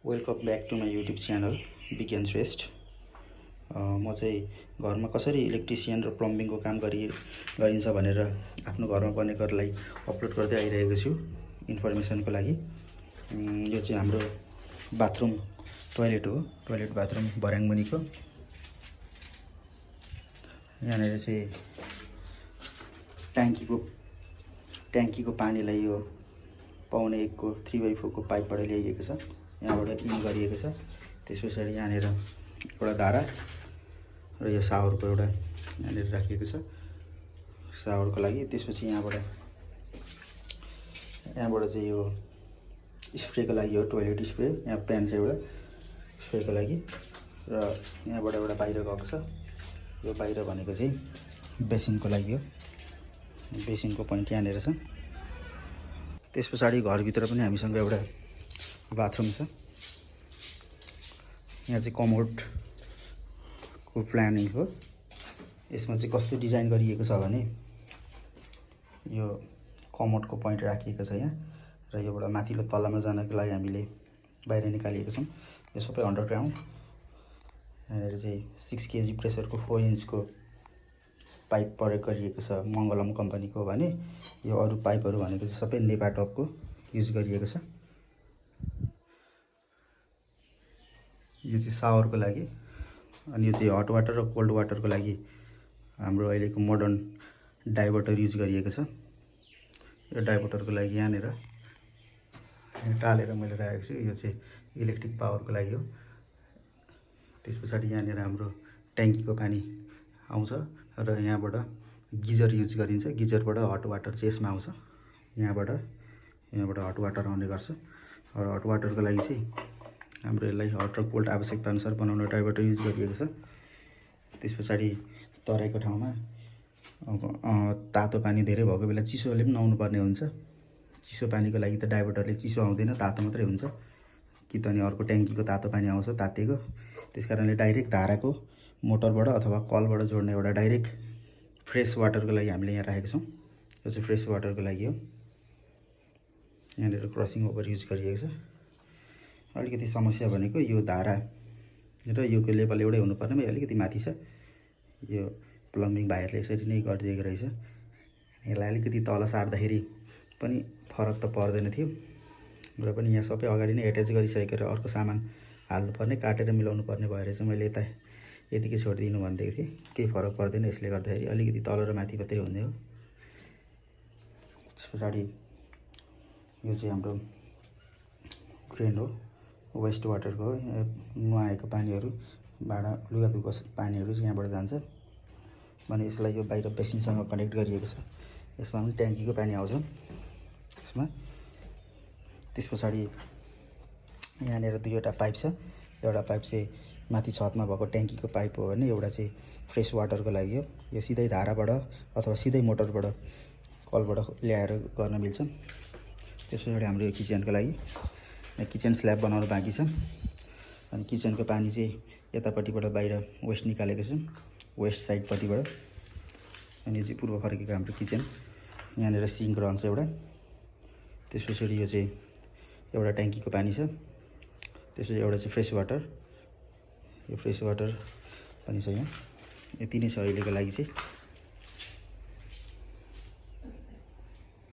Welcome back to my YouTube channel Bigyan Shrestha. म चाहिँ घरमा कसरी इलेक्ट्रिसियन र प्लम्बिङको काम गरिन्छ भनेर आफ्नो घरमा बनेकोहरूलाई अपलोड गर्दै आइरहेको छु इन्फर्मेसनको लागि। यो चाहिँ हाम्रो बाथरुम टोयलेट हो, टोयलेट बाथरुम भर्याङमुनिको। यहाँनिर चाहिँ ट्याङ्कीको पानीलाई यो पाउने 1को 3/4 को पाइपबाट ल्याइएको छ, यहाँबाट इन गरिएको छ। त्यस पछाडि यहाँनिर एउटा धारा र यो सावरको एउटा यहाँनिर राखिएको छ सावरको लागि। त्यसपछि यहाँबाट चाहिँ यो स्प्रेको लागि हो, टोयलेट स्प्रे। यहाँ प्यान छ एउटा स्प्रेको लागि र यहाँबाट एउटा बाहिर गएको छ। यो बाहिर भनेको चाहिँ बेसिनको लागि हो, बेसिनको पोइन्ट यहाँनिर छ। त्यस पछाडि घरभित्र पनि हामीसँग एउटा बाथरुम छ। यहाँ चाहिँ कमोडको प्लानिङ हो। यसमा चाहिँ कस्तो डिजाइन गरिएको छ भने यो कमोडको पोइन्ट राखिएको छ यहाँ, र योबाट माथिल्लो तल्लामा जानको लागि हामीले बाहिर निकालिएको छौँ। यो सबै अन्डरग्राउन्ड। यहाँनिर चाहिँ 6 kg प्रेसरको 4 इन्चको पाइप प्रयोग गरिएको छ, मङ्गलम कम्पनीको भने यो अरू पाइपहरू भनेको चाहिँ सबै नेपाटपको युज गरिएको छ। यो चाहिँ सावरको लागि, अनि यो चाहिँ हट वाटर र कोल्ड वाटरको लागि हाम्रो अहिलेको मोडर्न डाइभर्टर युज गरिएको छ। यो डाइभर्टरको लागि यहाँनिर टालेर मैले राखेको छु। यो चाहिँ इलेक्ट्रिक पावरको लागि हो। त्यस पछाडि यहाँनिर हाम्रो ट्याङ्कीको पानी आउँछ र यहाँबाट गिजर युज गरिन्छ। गिजरबाट हट वाटर चाहिँ यसमा आउँछ, यहाँबाट हट वाटर आउने गर्छ। र हट वाटरको लागि चाहिँ हाम्रो यसलाई हट र कोल्ड आवश्यकता अनुसार बनाउन डाइभर्टर युज गरिएको छ। त्यस पछाडि तराईको ठाउँमा तातो पानी धेरै भएको बेला चिसोले पनि नुहाउनु पर्ने हुन्छ। चिसो पानीको लागि त डाइभर्टरले चिसो आउँदैन, तातो मात्रै हुन्छ। कि त अनि अर्को ट्याङ्कीको तातो पानी आउँछ तातेको। त्यस कारणले डाइरेक्ट धाराको मोटरबाट अथवा कलबाट जोड्ने एउटा डाइरेक्ट फ्रेस वाटरको लागि हामीले यहाँ राखेको छौँ। यो चाहिँ फ्रेस वाटरको लागि हो। यहाँनिर क्रसिङ ओभर युज गरिएको छ। अलिकति समस्या भनेको यो धारा र योको लेभल एउटै हुनुपर्नेमा अलिकति माथि छ। यो प्लम्बिङ भाइहरूले यसरी नै गरिदिएको रहेछ। यसलाई अलिकति तल सार्दाखेरि पनि फरक त पर्दैन थियो, र पनि यहाँ सबै अगाडि नै एट्याच गरिसकेर अर्को सामान हाल्नुपर्ने, काटेर मिलाउनु पर्ने भएर चाहिँ मैले यता यतिकै छोडिदिनु भनिदिएको थिएँ। केही फरक पर्दैन, यसले गर्दाखेरि अलिकति तल र माथि मात्रै हुने हो। त्यस पछाडि यो चाहिँ हाम्रो ड्रेन हो, वेस्ट वाटरको हो। नुहाएको पानीहरू, भाँडा लुगा धुएको पानीहरू चाहिँ यहाँबाट जान्छ भने यसलाई यो बाहिर बेसिनसँग कनेक्ट गरिएको छ। यसमा पनि ट्याङ्कीको पानी आउँछ यसमा। त्यस पछाडि यहाँनिर दुईवटा पाइप छ। एउटा पाइप चाहिँ माथि छतमा भएको ट्याङ्कीको पाइप हो भने एउटा चाहिँ फ्रेस वाटरको लागि हो। यो सिधै धाराबाट अथवा सिधै मोटरबाट कलबाट ल्याएर गर्न मिल्छ। त्यस पछाडि हाम्रो यो किचनको लागि किचन स्ल्याब बनाउनु बाँकी छ। अनि किचनको पानी चाहिँ यतापट्टिबाट बाहिर वेस्ट निकालेको छ, वेस्ट साइडपट्टिबाट। अनि यो चाहिँ पूर्व फर्केको हाम्रो किचन। यहाँनिर सिङ्क रहन्छ एउटा। त्यस पछाडि यो चाहिँ एउटा ट्याङ्कीको पानी छ। त्यसपछि एउटा चाहिँ फ्रेस वाटर, यो फ्रेस वाटर पनि छ यहाँ। यति नै छ अहिलेको लागि चाहिँ।